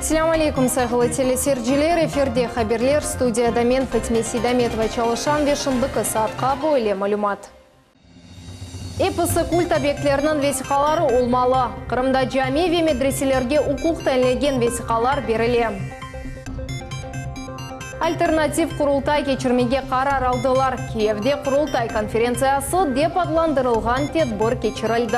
Selâm aleyküm, sayğılı teleseyirciler! Efirde haberler, studiyada men, Fatime Seydametova, çalışam ve şimdiki saatqa böyle malümat. Episi kult obyektleriniñ vesiqaları olmalı. Qırımda cami ve medreselerge uquq tayinlegen vesiqalar berile. Alternativ Qurultay keçirmege qarar aldılar. Kiyevde Qurultay konferentsiyası dep adlandırılğan tedbir keçirildi.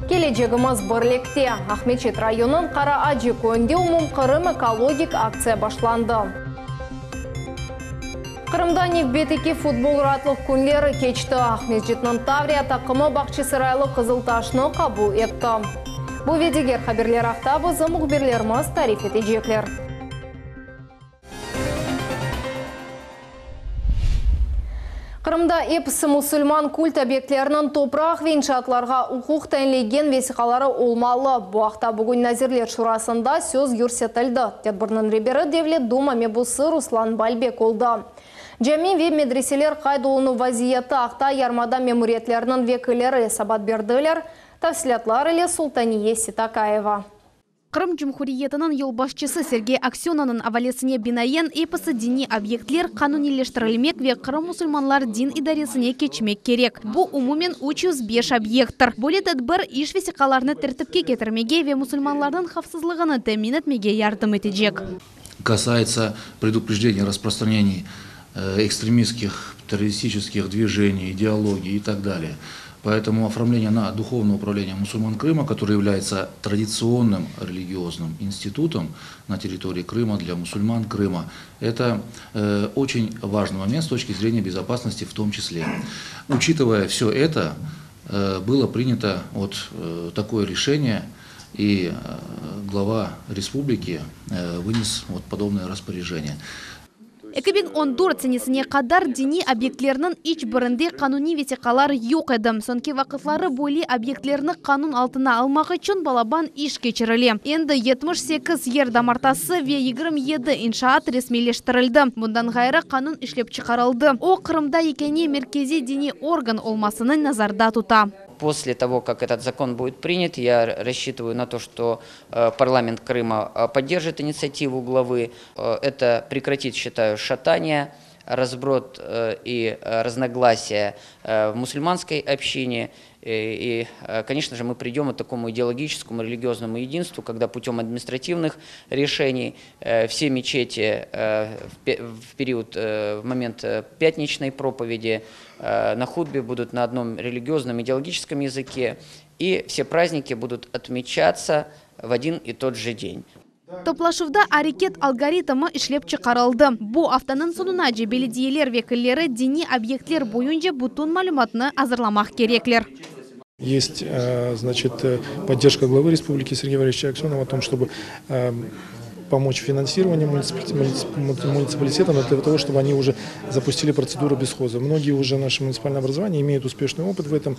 Kelecegimiz birlikte! Aqmeçit rayonınıñ Qara Acı köyünde umumqırım ekologik aktsiya başlandı. Qırımda nevbetteki futbol raatlıq künleri keçti. Aqmescitniñ Tavriya taqımı Bağçasaraylı Qızıltaşnı qabul etti. Bu ve diger haberler aqta bizim mühbirlerimiz tarif etecekler. Qırımda episi musulman kult obyektleriniñ topraq ve inşaatlarğa uquq tayinlegen vesiqaları olmalı. Bu aqta bugün Nazirler Şurasında söz yürsetildi. Tedbirniñ reberi Devlet Duma mebusı Ruslan Balbek oldı. Cami ve medreseler qayd olunuv vaziyeti aqta yarımada memuriyetleriniñ vekilleri esabat berdiler. Tafsilâtlar ile Sultaniye Sitakayeva. Qırım Cumhuriyetiniñ yolbaşçısı Sergey Aksönovnıñ avalesine binaen, episi diniy obyektler qanuniyleştirilmek ve Qırım musulmanlar din idaresine keçmek kerek. Bu, umumen 305 obyekttir. Böyle tedbir, iş vesiqalarını tertipke ketirmege ve musulmanlarnıñ havfsızlığını temin etmege yardım etecek. Касается предупреждения распространений экстремистских, террористических движений, идеологий и так далее. Поэтому оформление на Духовное управление мусульман Крыма, которое является традиционным религиозным институтом на территории Крыма для мусульман Крыма, это очень важный момент с точки зрения безопасности в том числе. Учитывая все это, было принято вот такое решение, и глава республики вынес вот подобное распоряжение. 2014 senesine qadar diniy obyektlerniñ iç birinde qanuniy vesiqalar yoq edi. Soñki vaqıtları böyle obyektlerni qanun altına almaq içün balaban iş keçirile. Endi 78 yer damartası ve 27 inşaat resmiyleştirildi. Bundan ğayrı, qanun işlep çıqarıldı. O, Qırımda yekâne merkeziy diniy organ olmasını nazarda tuta. После того, как этот закон будет принят, я рассчитываю на то, что парламент Крыма поддержит инициативу главы. Это прекратит, считаю, шатание, разброд и разногласия в мусульманской общине. И, конечно же, мы придем к такому идеологическому, религиозному единству, когда путем административных решений все мечети в период, в момент пятничной проповеди на хутбе будут на одном религиозном идеологическом языке, и все праздники будут отмечаться в один и тот же день. Toplaşuvda areket algoritmi işlep çıqarıldı. Bu aftanıñ soñunace belediyeler vekilleri diniy obyektler boyunca bütün malümatnı azırlamaq kerekler. Есть, значит, поддержка главы республики Сергея Валерьевича Аксенова о том, чтобы помочь в финансировании муниципалитетам для того, чтобы они уже запустили процедуру бесхоза. Многие уже наши муниципальные образования имеют успешный опыт в этом.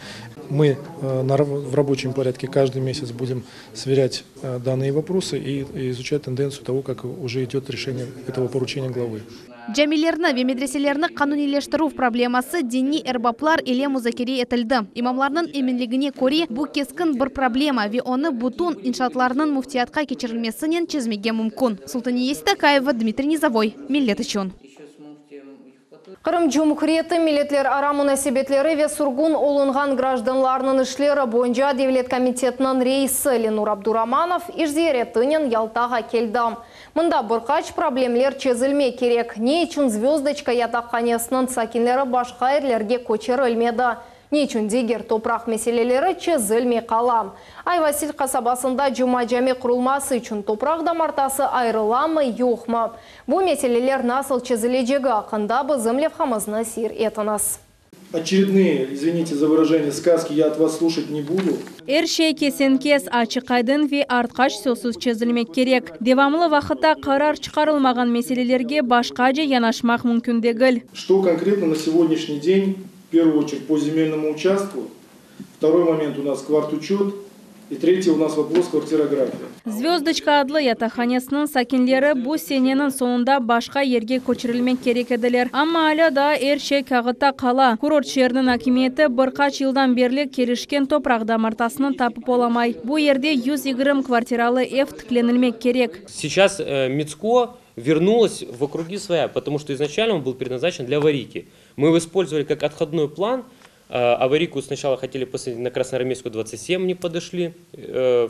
Мы в рабочем порядке каждый месяц будем сверять данные вопросы и изучать тенденцию того, как уже идет решение этого поручения главы. Camilerni ve medreselerni qanuniyleştirüv probleması diniy erbaplar ile muzakere etildi. İmamlarnıñ eminligine köre, bu keskin bir problema ve onı bütün inşaatlarnıñ müftiyatqa keçirilmesinen çezmege mümkün. Sultaniye Sitakaeva, Dmitriy Nizovoy, Millet içün. Qırım Cumhuriyeti Milletlerara munasebetleri ve sürgün olunğan grajdanlarnıñ işleri boyunca devlet komitetiniñ reisi Lenur Abduramanov iş ziyaretinen Yaltağa keldi. Mında bir qaç problemler çezilmek kerek. Ne içün Zvözdoçka yataqhanesiniñ sakinleri başqa yerlerge köçerilmedi? Ne içün diger topraq meseleleri çezilmey qala? Ayvasil qasabasında Cuma cami qurulması içün topraq damartası ayırılamı, yoqmı? Bu meseleler nasıl çezilecegi aqqında bizim levhamıznı seyir etiñiz. Очередные, извините за выражение, сказки я от вас слушать не буду. Er şey kesen-kes, açıq-aydın ve artqaç sözsüz çezilmek kerek. Devamlı vaqıtta qarar çıqarılmağan meselelerge başqace yanaşmaq mümkün degil. Что конкретно на сегодняшний день, в первую очередь по земельному участку, второй момент у нас квартучет. И третий у нас вопрос квартирография. Звёздочka adlı yataqhanesiniñ sakinleri bu seneniñ soñunda başqa yerge köçürilmek kerek ediler. Amma alâ daa er şey kâğıtta qala. Kurort şeeriniñ akimiyeti bir qaç yıldan berli kelişken topraq damartasını tapıp olamay. Bu yerde 120 kvartiralı ev tiklenilmek kerek. Сейчас Мицко вернулась в круги своя, потому что изначально он был предназначен для аварийки. Мы его использовали как отходной план. Аварийку сначала хотели посадить на Красноармейскую 27, не подошли.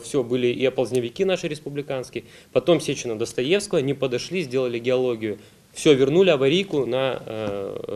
Все, были и оползневики наши республиканские. Потом Сечина Достоевского не подошли, сделали геологию. Все, вернули аварийку на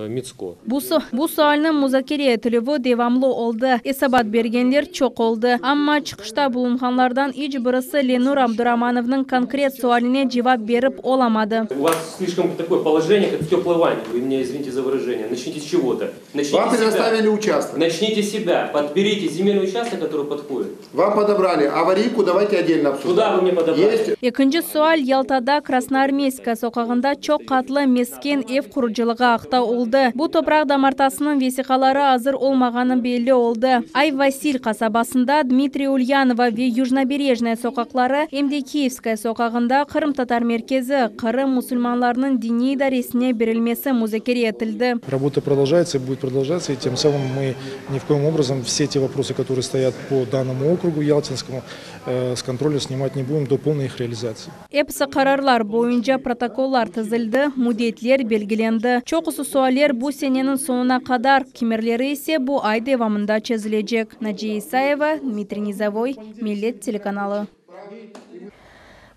Мицко. Bu, bu sualniñ muzakere etilüvi devamlı oldı. Esabat bergenler çoq oldı. Amma çıqışta bulunğanlardan iç birisi Lenur Abduramanovnıñ konkret sualine cevap berip olamadı. У вас слишком такое положение, как в теплой ванне. Вы меня извините за выражение. Начните с чего-то. Начните Вам себя. предоставили участок. Начните себя. Подберите земельный участок, который подходит. Вам подобрали. Аварийку давайте отдельно обсуждать. Куда вы мне подобрали? Есть Ekinci sual Yaltada Krasnoarmeyskaya soqağında çoq qatlı mesken ev qurucılığı aqta oldı. Bu topraq damartasınıñ vesiqaları azır olmağanı belli oldı. Ay Vasil qasabasında Dmitriy Ulyanova ve Yujnoberejnaya soqaqları em de Kiyevskaya soqağında Qırımtatar merkezi Qırım musulmanlarınıñ diniy idaresine berilmesi muzakere etildi. Работа продолжается и будет продолжаться, и тем самым мы ни в коем образом все те вопросы, которые стоят по данному округу Ялтинскому, с контроля снимать не будем до полной их реализации. Episi qararlar boyunca protokollar tizildi, müddetler belgilendi. Çoqusı sualler bu seneniñ soñuna qadar, kimerleri ise bu ay devamında çezilecek. Naciye Isayeva, Dmitriy Nizavoy, Millet telekanalı.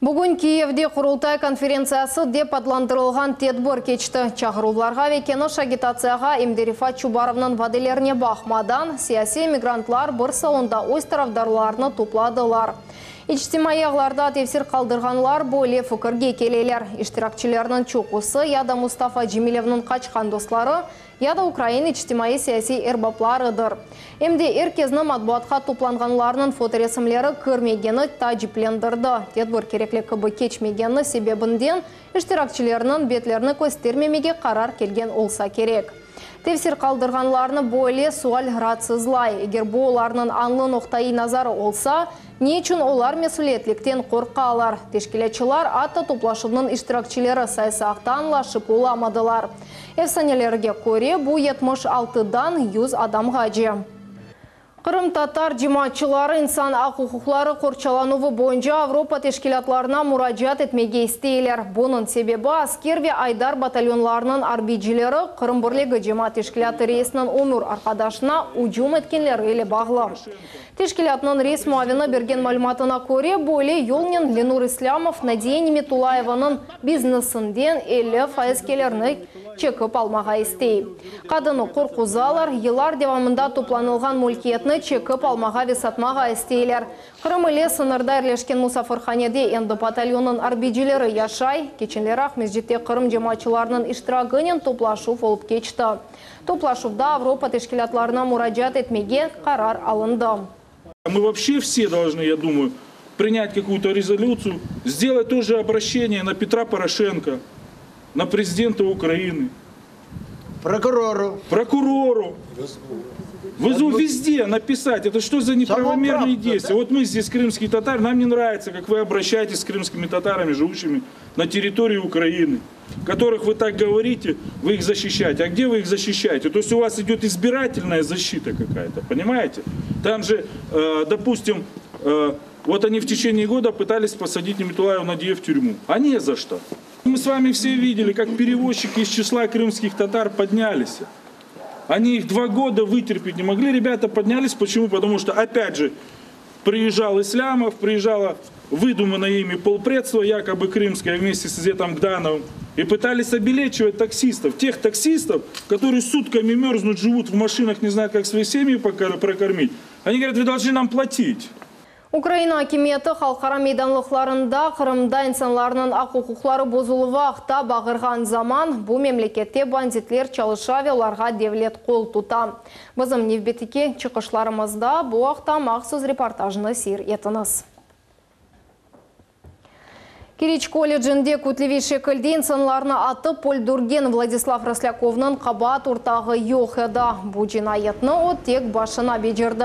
Bugün Kiyevde Qurultay konferentsiyası dep adlandırılğan tedbir keçti. Çağıruvlarğa ve keniş agitatsiyağa em de Refat Çubarovnıñ vadelerine baqmadan, siyasiy emigrantlar bir salonda öz tarafdarlarını topladılar. İçtimaiy ağlarda tefsir qaldırğanlar böyle fikirge keleler. İştirakçilerniñ çoqusı ya da Mustafa Cemilevniñ qaçqan dostları, ya da ukrain içtimaiy siyasiy erbaplarıdır. Em de er kesni matbuatqa toplanğanlarnıñ fotoresimleri kirmegeni taaciplendirdi. Tedbir kerekli kibi keçmegeni sebebinden iştirakçilerniñ betlerini köstermemege qarar kelgen olsa kerek. Tefsir qaldırğanlarnı böyle sual raatsızlay. Eger bu olarnıñ añlı noqtaiy nazarı olsa, ne içün olar mesüliyetlikten qorqalar? Teşkilâtçılar atta toplaşuvnıñ iştirakçileri sayısı aqta añlaşıp olamadılar. Efsanelerge köre, bu 76-dan 100 adamğace. Qırımtatar cemaatçıları insan aq-uquqları qorçalanuvı boyunca Avropa teşkilâtlarına muracaat etmege isteyler. Bunıñ sebebi Asker ve Aydar batalyonlarınıñ arbiycileri Qırım Birligi cemaat teşkilâtı reisiniñ ömür arqadaşına ücüm etkenleri ile bağlı. Teşkilâtnıñ reis muavini bergen malümatına köre, böyle yolnen Lenur İslâmov Nadiye Nimetulayevanıñ biznesinden 50% kelirini çekip almağa istey. Qadınnı qorquzalar, yıllar devamında toplanılğan mülkiyetni çekip almağa ve satmağa isteyler. Qırım ile sıñırda yerleşken musafirhanede endi batalyonnıñ arbiycileri yaşay. Keçenleri Aqmescitte Qırım cemaatçılarınıñ iştiraginen toplaşuv olıp keçti. Toplaşuvda Avropa teşkilâtlarına muracaat etmege qarar alındı. Мы вообще все должны, я думаю, принять какую-то резолюцию, сделать тоже обращение на Петра Порошенко, на президента Украины. Прокурору. Прокурору. Вызов везде написать. Это что за неправомерные действия? Вот мы здесь крымские татары, нам не нравится, как вы обращаетесь с крымскими татарами, живущими на территории Украины, которых вы так говорите, вы их защищаете. А где вы их защищаете? То есть у вас идет избирательная защита какая-то, понимаете? Там же, допустим, вот они в течение года пытались посадить Ниметулаеву Надию в тюрьму. А не за что. Мы с вами все видели, как перевозчики из числа крымских татар поднялись. Они их 2 года вытерпеть не могли. Ребята поднялись. Почему? Потому что, опять же, приезжал Ислямов, приезжало выдуманное ими полпредство, якобы крымское, вместе с Изетом Гдановым, и пытались обилечивать таксистов. Тех таксистов, которые сутками мерзнут, живут в машинах, не знают, как свои семьи прокормить. Они говорят, вы должны нам платить. Ukraina akimiyeti halqara meydanlıqlarında Qırımda insanlarnıñ aq-uquqları bozuluvı aqta bağırğan zaman bu memlekette banditler çalışa ve olarğa devlet qol tuta. Bizim nevbetteki çıqışlarımızda bu aqta mahsus reportajnı seyir etiñiz. Keriç kollecinde kütleviy şekilde insanlarnı atıp öldürgen Vladislav Roslâkovnıñ qabaat ortağı yoq edi. Bu cinayetni o tek başına becerdi.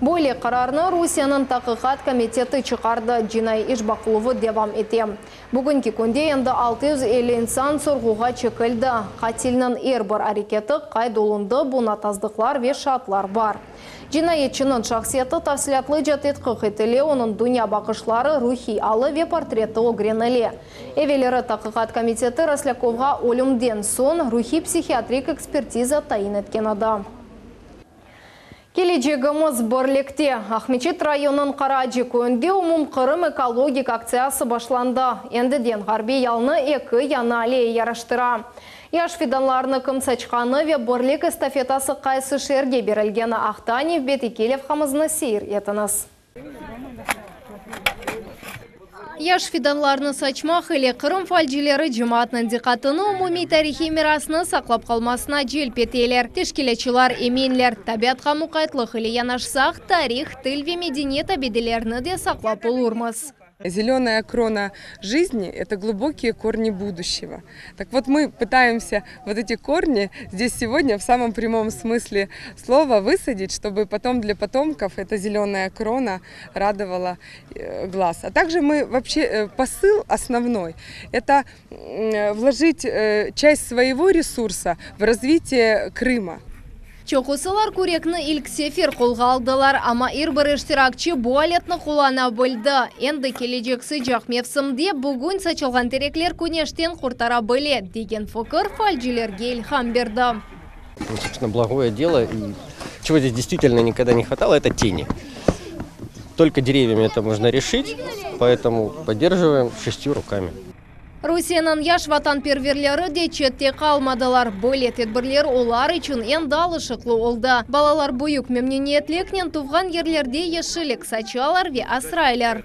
Böyle qararnı Rusiyeniñ Taqiqat komiteti çıqardı. Cinaiy iş baqıluvı devam ete. Bugünki künde endi 650 insan sorğuğa çekildi. Qatilniñ er bir areketi qayd olundı, buña tasdıqlar ve şaatlar bar. Cinayetçiniñ şahsiyeti tafsilâtlıca tedqiq etile, onıñ dünya baqışları, ruhiy alı ve portreti ögrenile. Evelleri Taqiqat komiteti Roslâkovğa ölümden soñ ruhiy-psihiatrik ekspertiza tayin etken edi. Kelecegimiz birlikte. Aqmeçit rayonınıñ Qara-Acı köyünde umumqırım ekologik aktsiyası başlandı. Endiden ğarbiy yalını eki yañı alleya yaraştıra. Yaş fidanlarnı kim saçqanı ve birlik estafetası qaysı şeerge berilgeni aqta nevbetteki levhamıznı seyir etiñiz. Yaş fidanlarnı saçmaq ile Qırım faalcileri cemaatnıñ diqqatını umumiy tarihiy mirasnı saqlap qalmasına celp eteler. Teşkilâtçılar eminler, tabiatqa muqaytlıq ile yanaşsaq, tarih, til ve medeniyet abidelerini de saqlap olurmız. Зеленая крона жизни – это глубокие корни будущего. Так вот, мы пытаемся вот эти корни здесь сегодня в самом прямом смысле слова высадить, чтобы потом для потомков эта зеленая крона радовала э, глаз. А также мы вообще, э, посыл основной – это вложить э, часть своего ресурса в развитие Крыма. Çoqusılar kürekni ilk sefer qolğa aldılar, amma er bir iştirakçi bu aletni qullana bildi. Endi kelecek sıcaq mevsimde bugün saçılğan terekler küneşten qurtara bile, degen fikir faalcilerge ilham berdi. Ну, собственно, благое дело. И чего здесь действительно никогда не хватало, это тени. Только деревьями это можно решить, поэтому поддерживаем шестью руками. Rusiyeniñ yaş vatanperverleri de çette qalmadılar. Böyle tedbirler olar içün endi alışıqlı oldı. Balalar büyük memnüniyetliknen tuvğan yerlerde yeşillik saçalar ve asraylar.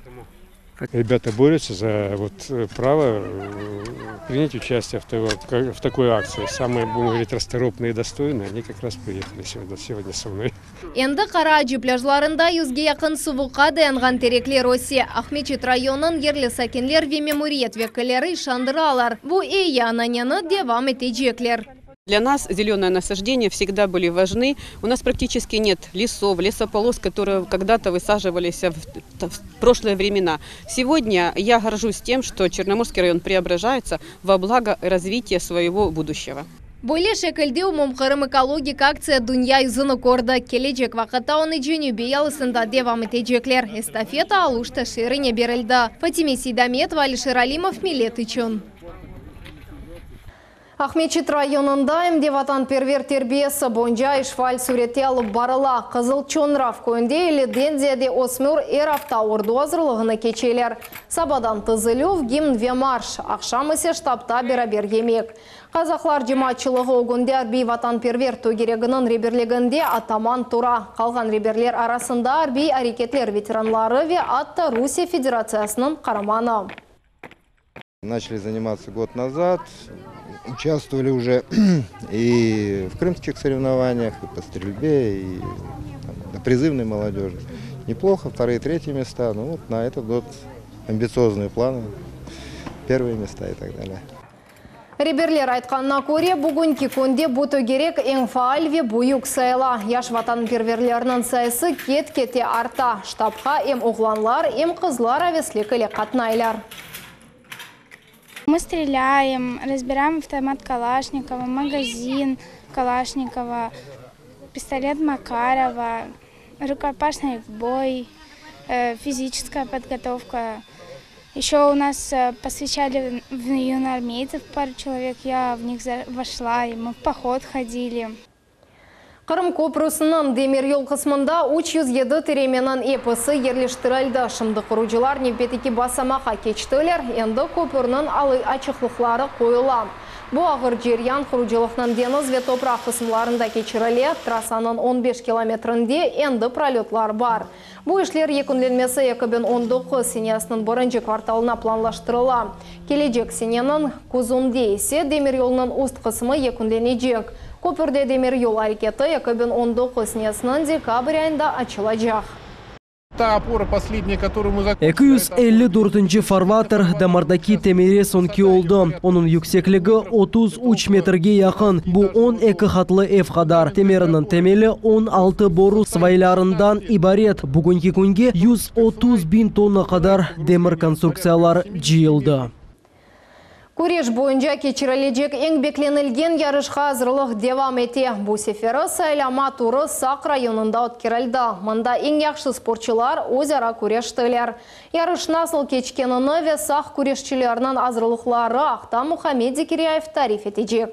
Ребята борются за вот э, право э, принять участие в, того, в такой акции. Самые, будем говорить, расторопные и достойные, они как раз приехали сегодня, сегодня со мной. Endi Qara-Acı plâjlarında yüzge yaqın suvuqqa dayanğan terekler öse. Aqmeçit rayonınıñ yerli sakinler ve memuriyet vekilleri işandıralar. Bu eyi ananeni devam etecekler. Для нас зеленое насаждения всегда были важны. У нас практически нет лесов, лесополос, которые когда-то высаживались в, в прошлые времена. Сегодня я горжусь тем, что Черноморский район преображается во благо развития своего будущего. Böyle şekilde umumqırım ekologik aktsiya dünya yüzüni kördi. Kelecek vaqıtta onı Cenübiy yalısında devam etecekler. Estafeta Aluşta şeerine berildi. Fatime Seydametova, Alişer Alimov, Millet içün. Aqmeçit rayonında em de vatanperver terbiyesi boyunca iş faal sürette alıp barıla. Qızıl Çoñrav köyünde 50-den ziyade ösmür er afta ordu azırlığını keçeler. Sabadan tizilüv, gimn ve marş, aqşam ise ştabda beraber yemek. Qazaqlar cemaatçılığı ögünde arbiy vatanperver tögereginiñ reberliginde ataman tura. Qalğan reberler arasında arbiy areketler veteranları ve atta Rusiye Federatsiyasınıñ qaramanı. Начали заниматься год назад, участвовали уже и в крымских соревнованиях, и по стрельбе, и там, на призывной молодежи. Неплохо, вторые, третьи места. Ну вот на этот год амбициозные планы, первые места и так далее. Reberler aytqanına köre, bugünki künde bu tögerek eñ faal ve büyük sayıla. Yaş vatanperverlerniñ sayısı ket-kete arta. Ştabğa em oğlanlar, em qızlar aveslik ile qatnaylar. Мы стреляем, разбираем автомат Калашникова, магазин Калашникова, пистолет Макарова, рукопашный бой, э, физическая подготовка. Еще у нас э, посвящали в юноармейцев пару человек, я в них вошла, и мы в поход ходили. Qırım köprüsiniñ demiryol qısmında 307 tiremeniñ episi yerleştirildi. Şimdi qurucılar nevbetteki basamaqqa keçtiler. Endi köpürniñ açıqlıqları qoyula. Bu ağır ceryan qurucılıqnıñ deñiz ve topraq qısımlarında keçirile. Trassanıñ 15 kilometrinde endi prolötlar bar. Bu işler yekünlenmesi 2019 senesiniñ birinci kvartalına planlaştırıla. Kelecek seneniñ küzünde ise demiryolnıñ üst qısmı yekünlenecek. Köpürde demiryol areketi 2019 senesiniñ dekabr ayında açılacaq. Ta опора последняя, которую мы закончили. 250 dörtünci farvater damardaki temeri soñki oldı. Onıñ yüksekligi 33 metrge yaqın, bu 12 qatlı ev qadar. Temeriniñ temeli 16 boru svaylarından ibaret. Bugünki künge 130 biñ tonna qadar demir konstruktsiyalar cıyıldı. Küreş boyunca keçirilecek eñ beklenilgen yarışqa azırlıq devam ete. Bu seferi saylama turı Saq rayonında ötkerildi. Mında eñ yahşı sportçılar öz ara küreştiler. Yarış nasıl keçkenini ve Saq küreşçileriniñ azırlıqları aqta Muhammed Zekiryayev tarif etecek.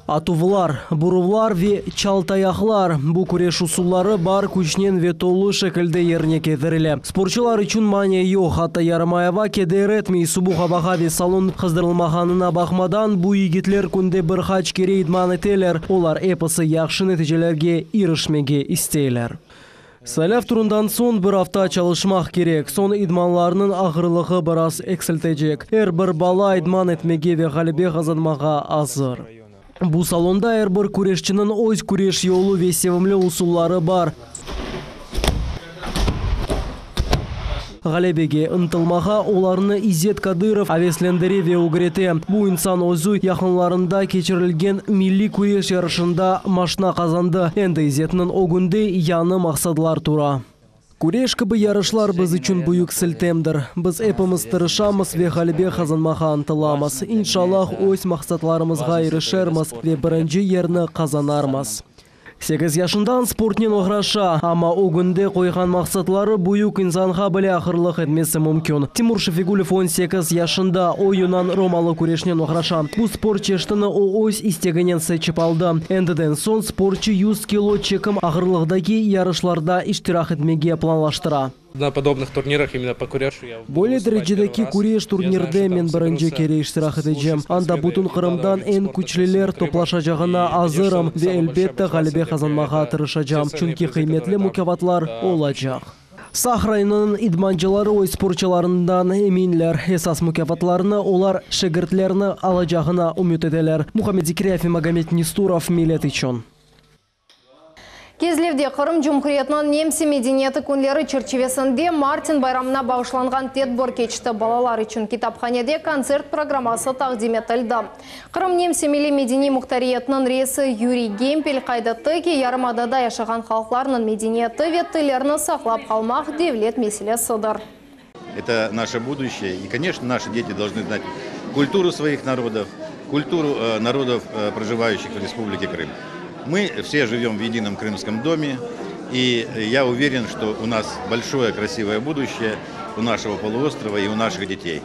Atuvlar, buruvlar ve çaltayaqlar, bu küreş usulları bar küçnen ve tolu şekilde yerine ketirile. Sportçular içün mania yoq, atta yarımayava keder etmey, suvuq avağa ve salon qızdırılmağanına baqmadan, bu yigitler künde bir qaç kere idman eteler, olar episi yahşı neticelerge irişmege isteyler. Saylav turundan soñ bir afta çalışmaq kerek, soñ idmanlarnıñ ağırlığı biraz eksiltecek. Er bir bala idman etmege ve ğalebe qazanmağa azır. Bu salonda er bir küreşçiniñ öz küreş yolu ve sevimli usulları bar. Ğalebege ıntılmağa olarnı İzzet Kadırov aveslendire ve ögrete. Bu insan özü yaqınlarında keçirilgen milliy küreş yarışında maşna qazandı. Endi İzzetniñ ögünde yañı maqsadlar tura. Küreş kibi yarışlar biz içün büyük siltemdir. Biz epimiz tırışamız ve ğalebe qazanmağa ıntılamız. İnşallah, öz maqsadlarımızğa irişermiz ve birinci yerni qazanarmız. Sekiz yaşından sportnen oğraşa, amma ögünde qoyğan maqsatları büyük insanğa bile ağırlıq etmesi mümkün. Timur Şafigulov 18 yaşında, o yunan-romalı küreşnen oğraşa. Bu sport çeşitini o öz isteginen seçip aldı. Endiden soñ sportçı 100 kilo çekim ağırlıqtaki yarışlarda iştirak etmege planlaştıra. Na podobnıh turnirah imенно po kureşu ya Böyle derecedeki küreş turnirde men birinci kere iştirak etecem. Anda bütün Qırımdan eñ küçlüler toplaşacağına azırım ve, elbette, ğalebe qazanmağa tırışacam, çünki qıymetli mukâfatlar olacaq. Saq rayonınıñ idmancıları öz sportçılarından eminler, esas mukâfatlarnı olar şegirtlerni alacağına ümüt eteler. Muhammed Zekiryayev ve Magomed Nesturov, Millet içün. Kezlevde Qırım Cumhuriyetiniñ Nemse medeniyeti künleri çerçivesinde Martin bayramına bağışlanğan tedbir keçti. Balalar içün kitaphanede kontsert programması taqdim etildi. Qırım Nemse milliy-medeniy muhtariyetiniñ reisi Yuriy Gempel qayd etti ki, yarımadada yaşağan halqlarnıñ medeniyeti ve tillerini saqlap qalmaq devlet meselesidir. Это наше будущее. И, конечно, наши дети должны знать культуру своих народов, культуру э, народов, э, проживающих в Республике Крым. Мы все живем в едином крымском доме, и я уверен, что у нас большое красивое будущее у нашего полуострова и у наших детей.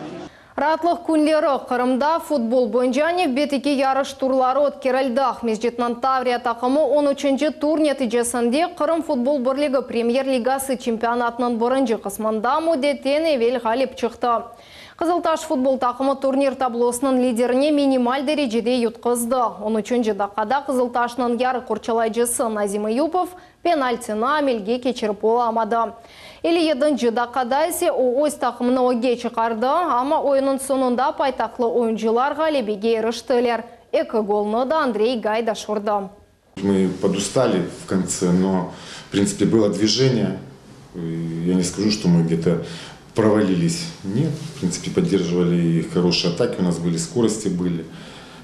Raatlıq künleri Qırımda futbol boyunca nevbetteki yarış turları ötkerildi. Aqmescitniñ Tavriya taqımı on üçünci tur neticesinde Qırım futbol birligi Premyer-ligası çempionatınıñ birinci qısmında müddetten evel ğalip çıqtı. Qızıltaş futbol taqımı turnir tablosınıñ liderine minimal derecede yutquzdı. On üçünci daqqada Qızıltaşnıñ yarı qorçalayıcısı Nazim Eyüpov Penaltini amelge keçirip olamadı. 57 daqqada ise o öz taqımını ögge çıqardı, amma oyunnıñ soñunda paytahtlı oyuncılar ğalebege iriştiler. Eki golnı da Andrey Gaydaş urdı. Мы подустали в конце, но, в принципе, было движение. Я не скажу, что мы где-то провалились. Нет, в принципе, поддерживали и хорошие атаки у нас были, скорости были.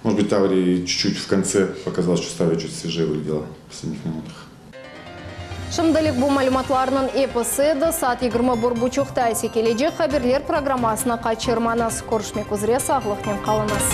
Может быть, Таврия чуть-чуть в конце показалось, что Таврия чуть свежее выглядела в последних минутах. Şimdilik bu malümatlarnıñ episi edi. Saat 21 buçuqta ise kelecek haberler programmasını qaçırmañız. Körüşmek üzre, sağlıqnen qalıñız.